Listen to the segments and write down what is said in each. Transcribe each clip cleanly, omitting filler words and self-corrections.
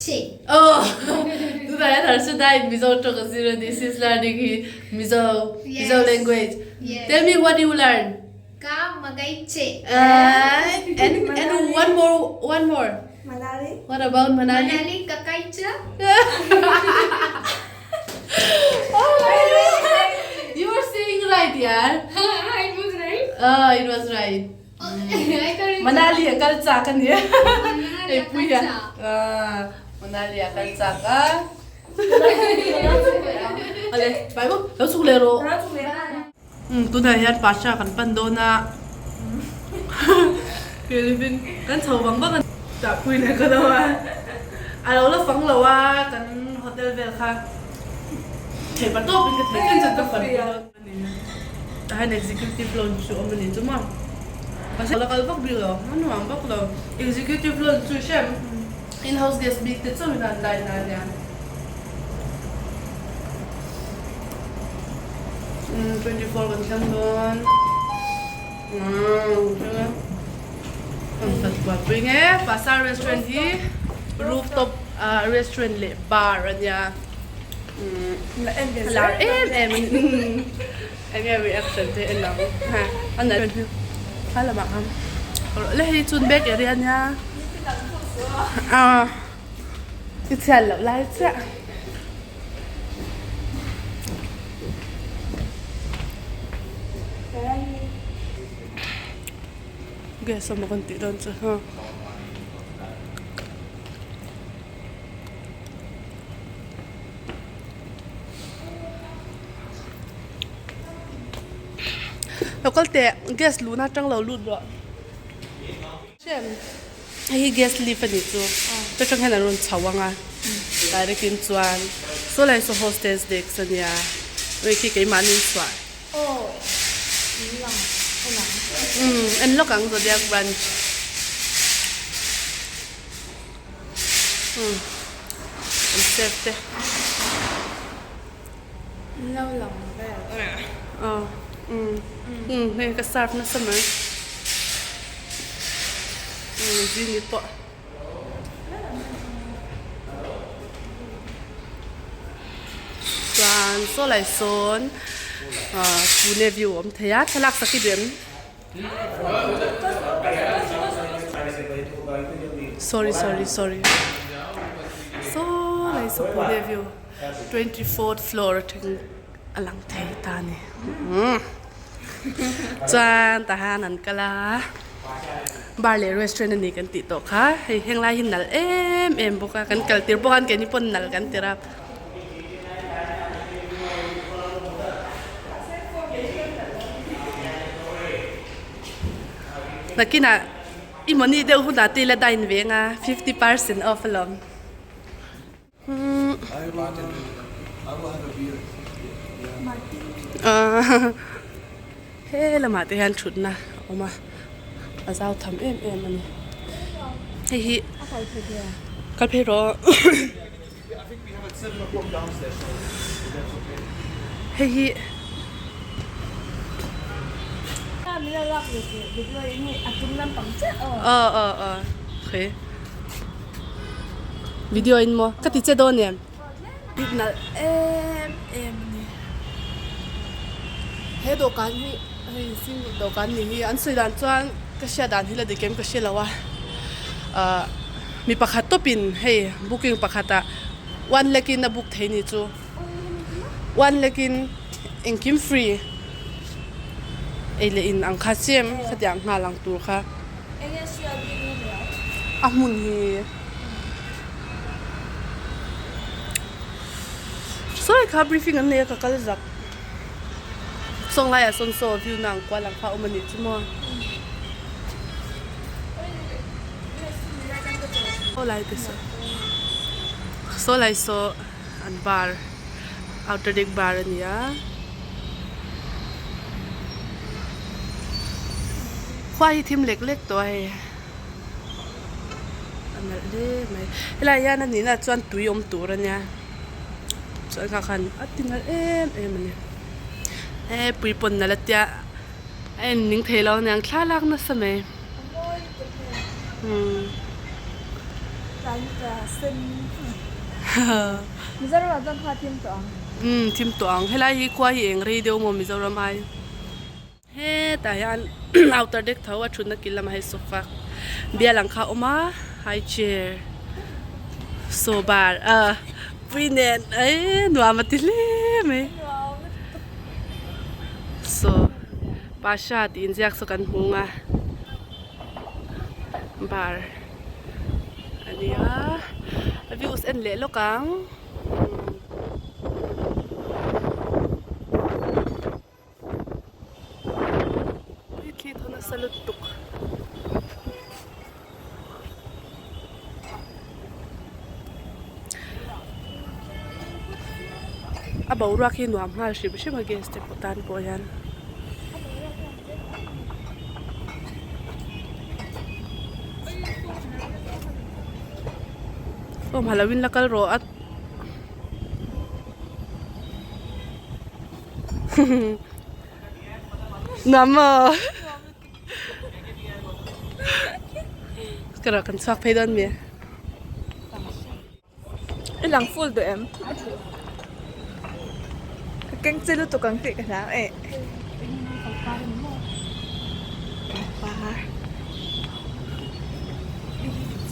Oh, tunah hian Harshada in Mizo tawng a zir a ni. She's learning hi Mizo, Mizo language. Tell me what you learn? Ka magai che. And and one more, one more. Manali. What about Manali? Manali ka kai che. You were saying right, yaar. It was right. Ah, it was right. Manali a kal chak a ni. Hei pui a. Manali a kal chak a. Ale, bai maw? Lo chuk leh rawh. Tunah hian Pasha kan pan dawn a. Kelvin kan chho vang vang a. Tah pui leh ka lo a. A lo la fang lo a kan hotel vel kha. Thei pa tawp in ka thei chen chen ka fan pui dawn. Tah hian executive loan chu awm a ni chu maw? Mahse la kal vak bik lo, a nuam vak lo. Executive loan chu hrem in house guest bik te chauh in an line a nia. 24 kan thleng dawn. Thleng a. Kan khat kual pui nge. Pasar restaurant hi rooftop restaurant leh bar a nia. Lar em em in enge reaction te en ang ha a nalh hi a lamah khan le hei chun back area ania a i chhiat loh lai chiah gas emaw kan tih dawn chu ha. Lo kal teh gas luhna atang lo lut rawh hei hi gas lift a nih chu ta tang hian an rawn chho ang a direct in chuan saw lai saw hostess desk a nia hei khi keimahni in chhuah en lawk ang zodiac branch. An save te. Lo lang vel. Aw umm hei ka serve nasa mai. Umm zing pawh. Chuan saw lai sawn ah Pune view a awm thei a thlalak sak i duh em? Sorry sorry sorry saw lai saw Pune view 24th floor atang a lang thei ta a ni chuan tah hian an kal a bar leh restaurant a ni kan tih tawh kha hei heng lai hi nalh em em bawk a kan kal tir pawh khan keini pawn nalh kan ti rap. Nakinah i money deuh hunah te ila dine ve anga 50% off alawm. He lamah te hian thutna a awm a, a zau tham em em a ni. Hei hi kal phei rawh. Hei hi aw aw aw okay video in maw ka ti che dawn em bik nalh em em a ni he dawhkan hi hei single dawhkan ni hi an sawi dan chuan ka hriat dan hi la dik em ka hre lo a ah. Mi pakhat tawpin hei booking pakhatah one lakh in a book thei ni chu one lakh in engkim free ei leh in ang kha chem khatiang nghal ang tur kha a hmun hi sawi kha briefing an nei a ka kal zak sawng laiah sawn saw view na ang kual ang kha a awm a nih chu maw. Saw lai te saw saw lai saw an bar outer deck bar a ni a khua hi thim lek lek tawh a hei a nalh hle mai helai hian a nihna chuan tui awm tur a nia chuan kha khan a ti nalh em em a ni he puipawn nalh a tia. A en ning thei lo aniang thla lak nasa mai. Mizoram ah chuan kha thim tawh ang. Umm thim tawh ang. Helai hi khua hi eng rei deuh maw Mizoram ai. Hetah hian outer deck tho a thutna kil lamah hei sofa bial ang kha a awm a high chair saw bar ah pui nen eii nuam a ti hle mai saw pasha tih inziak saw kan hmu ang a bar a ni a a views en leh lawk ang. Thli thaw nasa lutuk. A boruak hi nuam nghal hrim hrim a guest te pawh tan pawh hian. Awm ha lo in la kal rawh a. Nuam maw? Ka rawh kan chhuak phei dawn mi? I lang full duh em? Ka keng che lutuk ang tih ka hlau eh. Pangpar.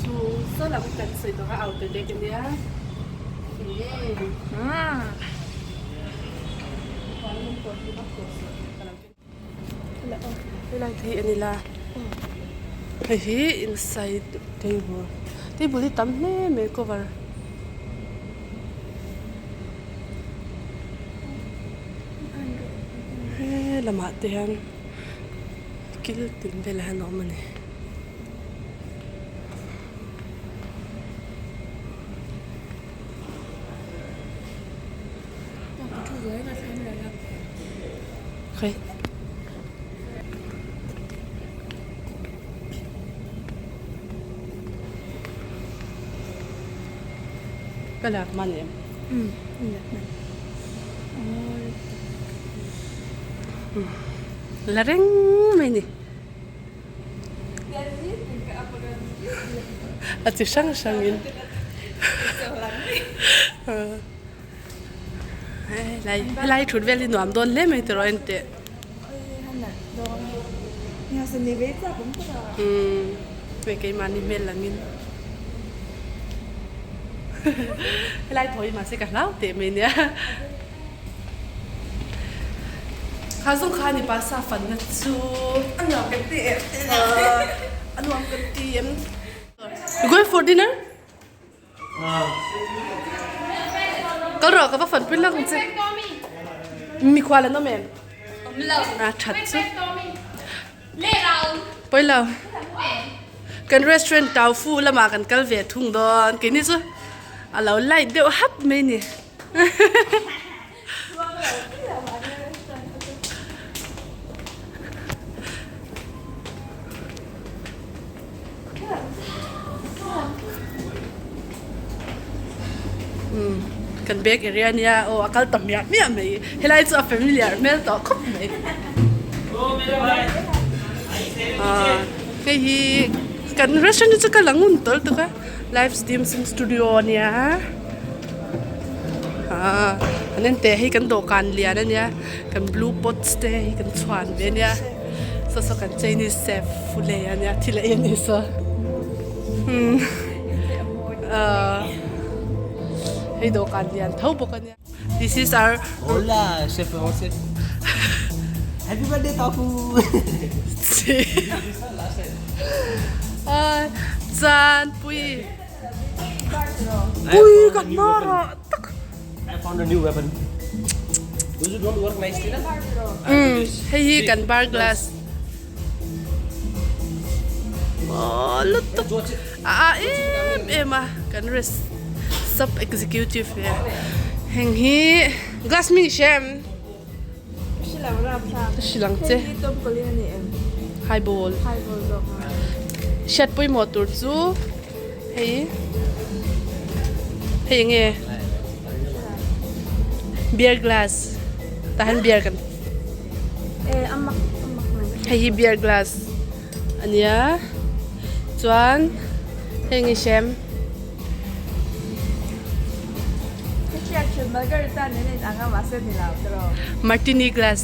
Chu saw lam kan sawi tawh a outer deck ania. Helai te hi a ni la hei hi inside table table hi tam hle mai cover he lamah te hian kil tin velah hian a awm a ni. Ka lak man em? La reng mai ni. A chi hrang hrang in. Helai helai thut vel hi nuam dawn hle mai tiraw enteh. Umm hei keimahni hmel langin helai thaw hi mahse ka hlau teh mai nia. Kha zawng kha ni pasa fanna chu a nuam kan ti em a nuam kan ti em. You going for dinner? Kal rawh ka va fan pui lak ang che. Mikhual an awm em? A that chu. Pawi lo. Kan restaurant taufu lamah kan kal ve thung dawn. Keini chu a lo light deuh hap mai ni. Kan bag area ania aw a kal ta hmiah hmiah mai helai chu a familiar hmel tawh khawp mai ah hei hi kan restaurant hi chu ka la ngun tawlh tuk a live stream studio ania ah an en teh hei kan dawhkan lian ania kan blue pots te hi kan chhuan ve ania saw saw kan chinese chef fule ania thil a ei a ni saw umm ah hei dawhkan lian tho bawk ania this is our Hola chef chef happy birthday tofu chuan pui pui ka hnar ah tak I found a new weapon. Those who don't work nicely na? Umm hei hi kan bar glass aw lutuk a a em em a kan res sub executive e heng hi glass mi hrem hrilh ang che highball hriat pawimawh tur chu hei hei eng nge beer glass tah hian beer kan hei hi beer glass a nia chuan hei eng nge hrem. hrilh Margarita nen a inang a mahse ni lo tiraw. Martini glass.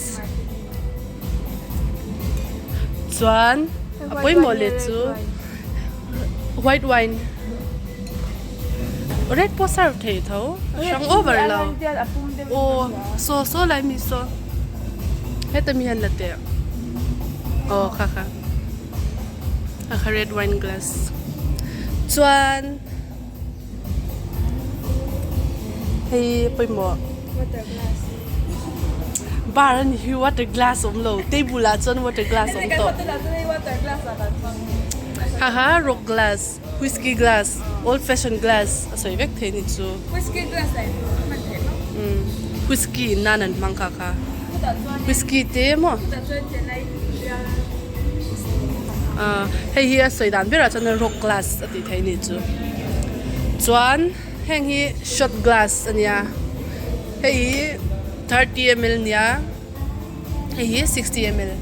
Chuan a pawimawh leh chu white wine red pawh serve thei tho a hrang over lo aw saw saw lai mi saw heta mi hian la teh aw kha kha a kha red wine glass chuan Hei pawimawh bar a ni hi water glass a awm lo table ah chuan water glass a awm tawh ha ha rock glass whisky glass old fashion glass a sawi vek thei a ni chu whisky in nan an hmang kha kha whisky te maw Hei hi a sawi dan berah chuan rock glass a tih theih a nih chu. Chuan heng hi shot glass a nia hei hi 30 ml a nia hei hi 60 ml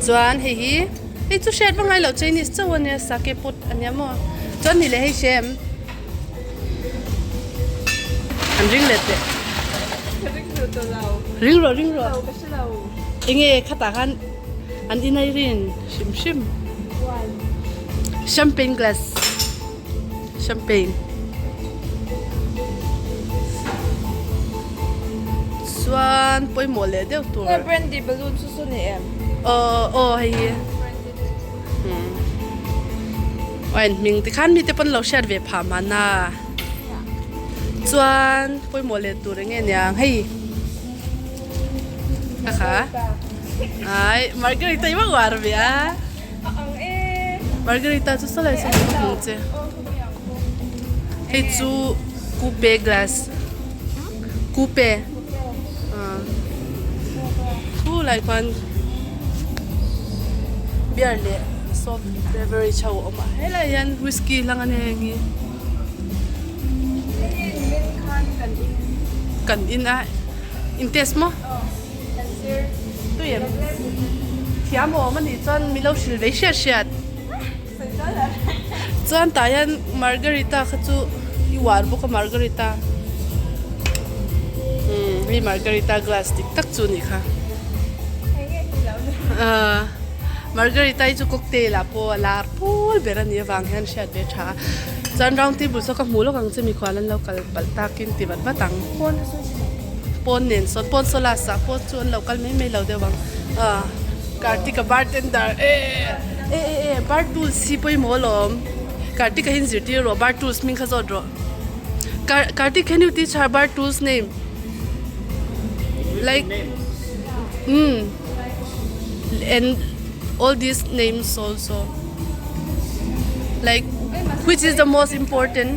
chuan hei hi hei chu hriat va ngai loh chinese chauh a nia sake pot a nia maw chuan ni leh hei hrem an ring let teh ring rawh ring rawh enge khatah khan an inai rin hrim hrim champagne glass champagne chuan pawimawh leh deuh tur brandy balloon chu saw ni em aw aw hei hi Wine hming tikhan mite pawn lo hriat ve phah mahna chuan pawimawh leh tur eng nge niang hei ka kha ai Margarita i va uar ve a Margarita chu saw lai saw ka hmu che hei chu coupe glass coupe Thu lai khuan beer leh soft beverage ho a awm a helaiah hian whisky hlang a nia heng hi kan in a in test maw tui em thiam a awm a nih chuan min lo hrilh ve hriat hriat Chuan tah hian margarita kha chu i uar bawk a margarita umm hei margarita glass dik tak chu a nih kha ahh margarita hi chu cocktail ah pawh a lar pawl ber a nih avang hian hriat ve a tha a chuan round table saw ka hmuh lawk ang che mikhual an lo kal palh takin ti vat vat ang pawn nen sawn pawn saw last ah pawh chu an lo kal mai mai lo deuh ang ahh. Kartika bartender e e e e bar tools hi pawimawh alawm Kartika hi inzirtir rawh bar tools hming kha zawt rawh Kar Kartik can you teach her bar tools name like umm and all these names also like which is the most important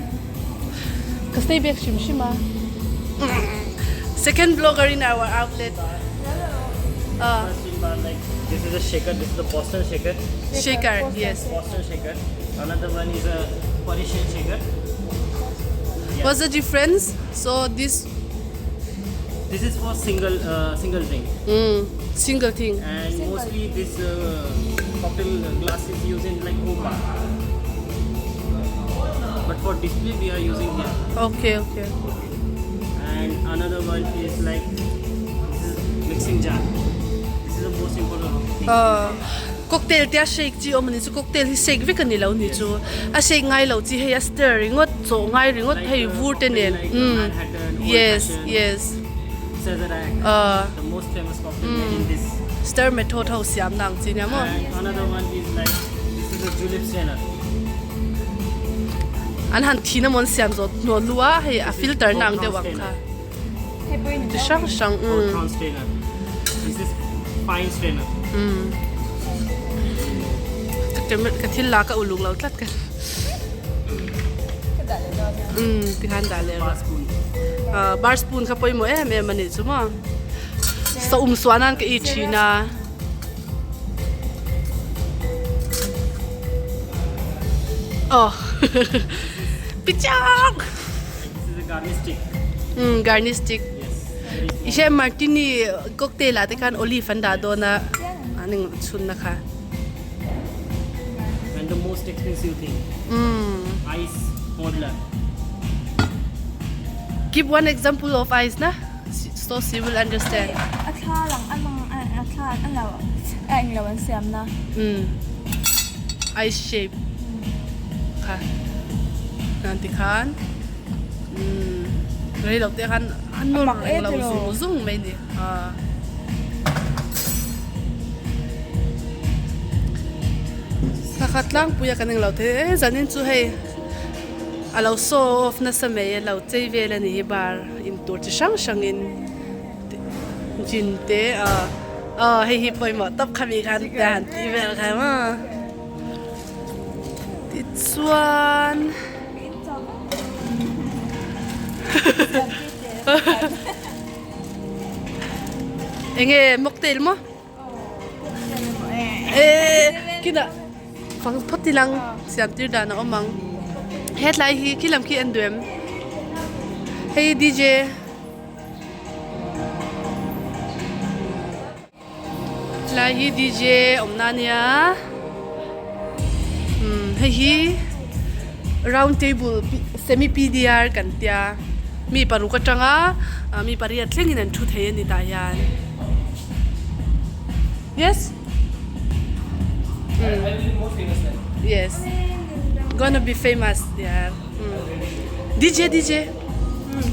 ka stay back hrim hrim a second blogger in our outlet ah like this is a shaker this is the Boston shaker shaker yes Boston shaker another one is a Parisian shaker yeah. what's the difference so this this is for single uh, single drink mm, single thing and single. mostly this uh, cocktail glass is used in like home bar but for display we are using here okay okay and another one is like this is mixing jar this is the most important thing uh, cocktail tia shake chi awm ani chu cocktail hi shake vek ani lo ni chu a shake ngai lo chi hei a stir ringawt chawh ngai ringawt hei uh, vur te nen um yes yes uh, the most famous cocktail mm. in this stir method ho siam nang chi nia mo and another one is like this is a julep strainer An han thin a mawn siam zawt hnuah lu a hei a filter na ang deuh ang kha ti hrang hrang umm. Ka thil la ka uluk lo tlat ka umm tikhan dah leh rawh bar spoon kha pawimawh em em a nih chu maw saum suah nan ka i thin a. Oh, pichak. This is a garnish stick. Garnish stick. Yes. Ishe martini cocktail ah te khan olive an dah dawn a an eng chhun na kha. And the most expensive thing. Ice modeler. Give one example of ice na so she will understand. A thla lang a lang a thla a lo a eng lo an siam na. Um ice shape kha nan ti khan um rei lo te khan an nawr reng lo zung zung mai ni a. Thla khat tlangpui a kan eng lo thei e zanin chu hei. A lo show off nasa mai a lo chei vel a ni hi bar in tur chi hrang hrang in gin te ah aw hei hi pawimawh tawp kha mi khan te han tih vel kha maw tichuan enge mocktail maw. Eh kinah fang phawt ilang siam tir dan a awm ang hetlai hi khi lam khi en duh em hei D_J tlai hi D_J awmna ania umm hei hi round table semi P_D_R kan tia mi paruk atanga mi pariat thlengin an thu thei a ni tah hian. Yes. I will be more famous then. Yes. Gonna be famous. Yeah. Mm. DJ DJ. Mm.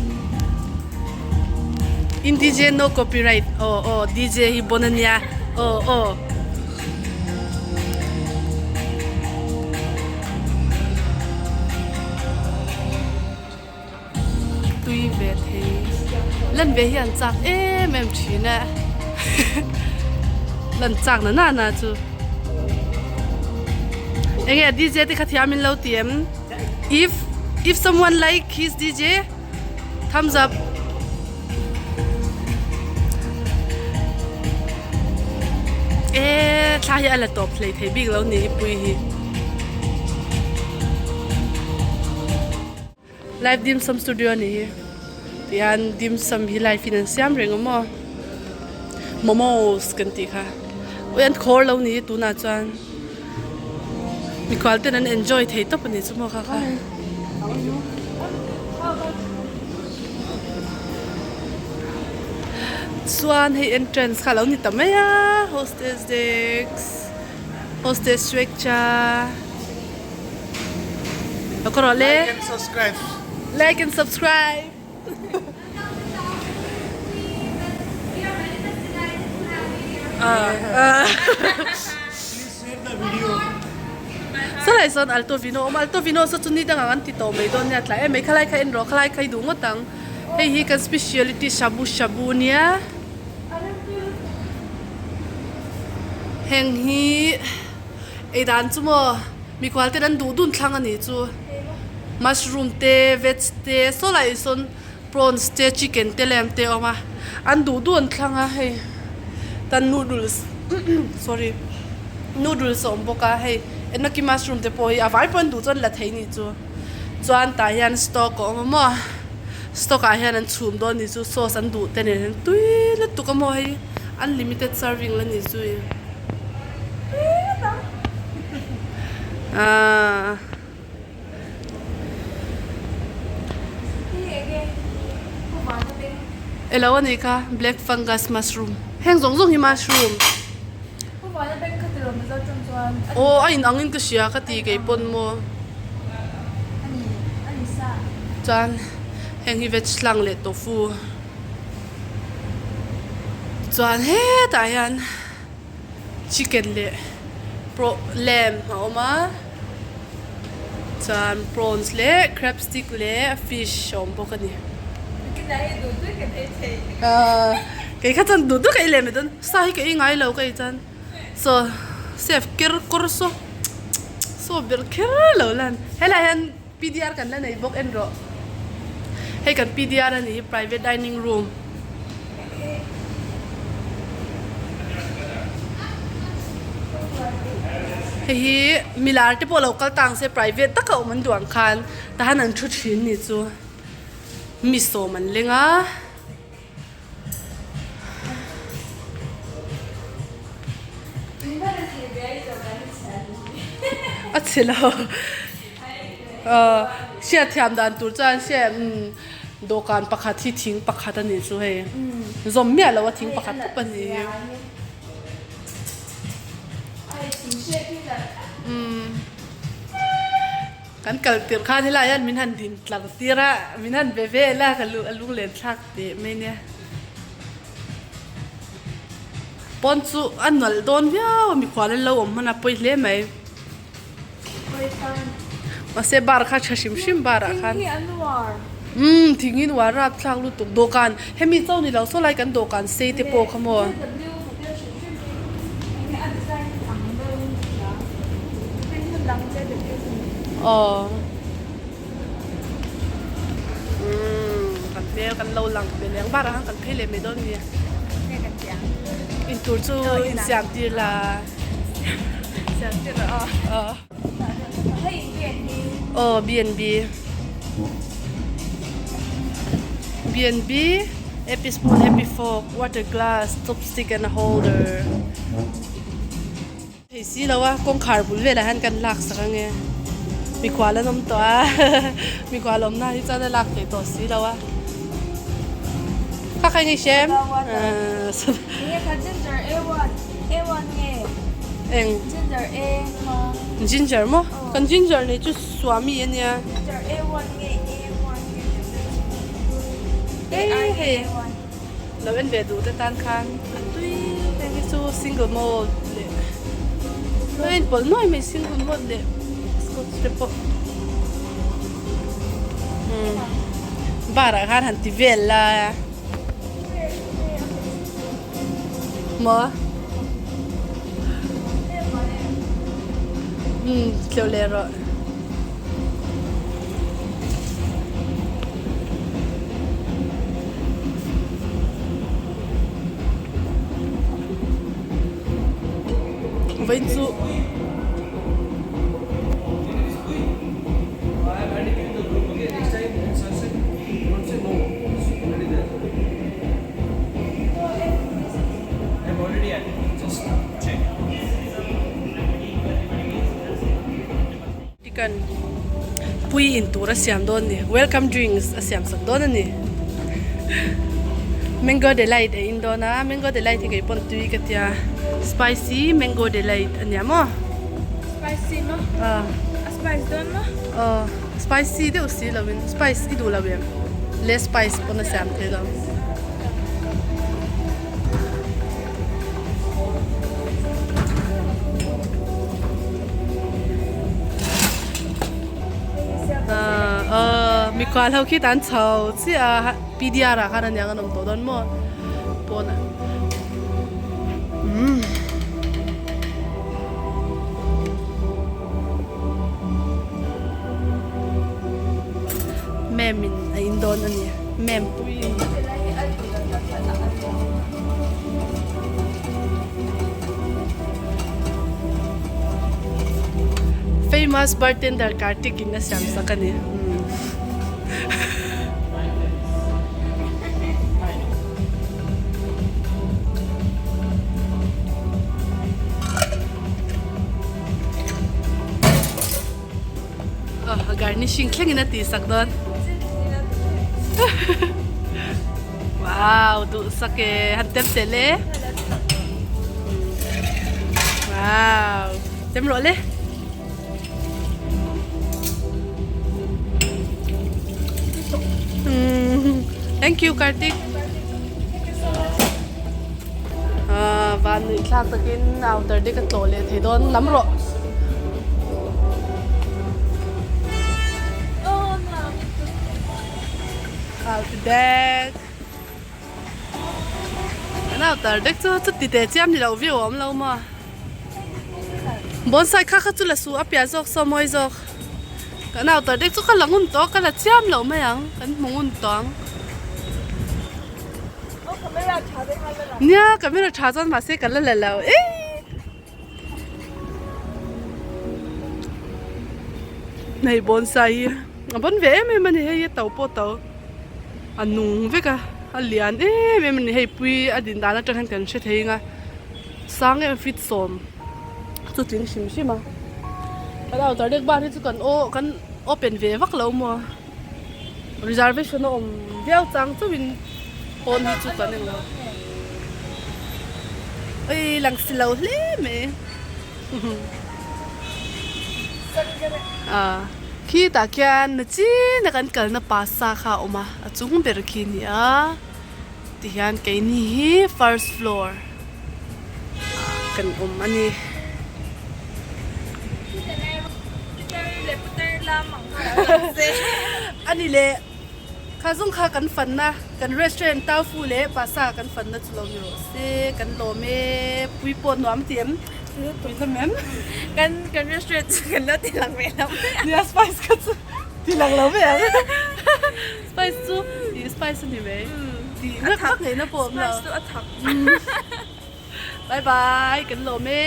In DJ no copyright. Oh oh DJ hi bonania. Oh oh. Tui ve thei. Lan ve hi an chak em em thin a. Lan chak na na na chu. Enge DJ te kha thiam in lo ti em. If if someone like his DJ thumbs up. E thla hi a la tawp hlei thei bik lo ni hi pui hi. Live dim sum studio a ni hi tihian dim sum hi live in an siam reng a maw momos kan tih kha ui an khawr lo ni hi tunah chuan mikhual ten an enjoy thei tawp a ni chu maw kha kha. Chuan hei entrance kha a lo ni ta mai a hostess desk hostess structure. Like and subscribe. Like and subscribe. Please share the video. Salai sawn alto vino awm a alto vino saw chu ni dangah an ti tawh mai dawn nia tlai em mai khalai kha en rawh khalai kha i duh ngawt ang hei hi kan speciality shabu shabu nia heng hi Ei dan chu maw mikhual ten an duh dun thlang a nih chu mushroom te veg te saw lai sawn prawns te chicken te lem te a awm a an duh dun thlang a hei tan noodles sorry noodles a awm bawk a hei enoki mushroom te pawh hi a vai pawh an duh chuan la thei nih chu chuan tah hian stock a awm a maw stock ah hian an chhum dawn nih chu sauce an duh te nen hian tui lutuk a maw hei unlimited serving la ni zui. Elo a nih kha black fungus mushroom heng zawng zawng hi mushroom aw a inang in ka hria ka ti kei pawn maw chuan heng hi veg hlang leh tofu chuan hetah hian. Chicken leh praw lamb a awm a chuan prawns leh crab stick leh fish a awm bawk a ni ahh kei kha chuan duh duh ka ei leh mai dawn sa hi ka ei ngai lo ka ei chuan saw chef ker kawr saw saw ber kher lo lan helai hian P_D_R kan la nei bawk en rawh hei kan P_D_R a ni hi private dining room hei hi milar te pawh lo kal tang se private taka awm an duh ang khan tahan an thu thin ni chu mi sawm an leng a. A chhe lo hriat thiam dan tur chuan hriat umm. Dawhkan pakhat hi thing pakhat a nih chu hei zawm miah lo a thing pakhat tawp a ni hi. Kan kal tirh khan helai hian min han din tlar tir a, min han be vel a, ka lu a lunglen thlak teh mai nia. Pawn chu a nawlh dawn viau a, mikhual an lo awm hman a pawi hle mai. Mahse bar kha tha hrim hrim bar ah khan. Umm thing hi nuar rapthlak lutuk dawhkan hemi cho ni lo saw lai kan dawhkan sei te pawh kha maw. Aw umm kan hmel kan lo lang ve leh ang bar ah khan kan phei leh mai dawn nia. Intur chu insiam tir la. Aw B&B B&B happy spoon happy fork water glass chopstick and a holder thei si lo a kawngkhar bul velah hian kan lak sak ange mikhual an awm tawh a mikhual awmna hi chuan a lak theih tawh si lo a kha kha enge i hre em Eng? Ginger A maw? Ginger maw? Kan ginger nei chu Swami a nia. Ginger A one nge A one nge Hei hei lo en ve duh te tan khan a tui hei hi chu single malt leh a inpawlh nuai mai single malt leh scotch te pawh umm bar ah khan han ti vel la. Maw? Umm tleuh leh rawh. Vawiin chu. Chicken pui in tur a siam dawn a ni welcome drinks a siam sak dawn a ni mango delight a in dawn a mango delight hi kei pawn tui ka tia spicy mango delight a nia maw spicy maw a spice dawn maw aw spicy deuh si lo in spice i duh lo em less spice pawn a siam thei lo. Mikhual ho khi tan chho chiah a PDR ah khan aniang an awm tawh dawn maw pawnah umm. Ma'am in a in dawn a ni ma'am pui in. Famous bartender Kartik in a siam sak a ni. A garnishing thleng in a tih sak dawn. Wow, duh sak e, han tem teh le. Wow, tem rawh le. Thank you Kartik. Ah, van nuih thlak takin outer te ka tlawh leh thei dawn lam rawh. Outer deck. An outer deck chu chuti teh chiam ni loh viau a awm lo maw. Bonsai kha kha chu la su a piah zawk saw mawi zawk. Kan outer deck chu ka la ngun tawh a ka la chiam loh mai ang kan hmu ngun tawh ang. Nia camera tha chuan mahse ka la la lo eii. Hei bonsai hi a bon ve em em a ni hei a to pawh to a nung vek a a lian em em a ni hei pui a din dan atang hian kan hre thei ang a sang em feet sawm chu tling hrim hrim a kan outer deck bar hi chu kan aw kan open ve vak lo maw. Reservation a awm viau chang chauhin pawn hi chu kan englo. Oi lang si lo hle mai. Khi tah khian nachin a kan kalna pasa kha a awm a, a chung ber khi a ni a. Tihian keini hi first floor ah kan awm a ni. A ni leh kha zawng kha kan fanna kan restaurant tofu leh pasa kan fanna chu lo ni rawh se kan lawm e pui pawh nuam ti em pui hlawm em kan kan restaurant chu kan lo ti lang ve lo mai a nia spice kha chu ti lang lo mai ang spice chu ih spice a ni mai tih vek vak ngaihna pawh awm lo spice chu a thak bye bye kan lawm e.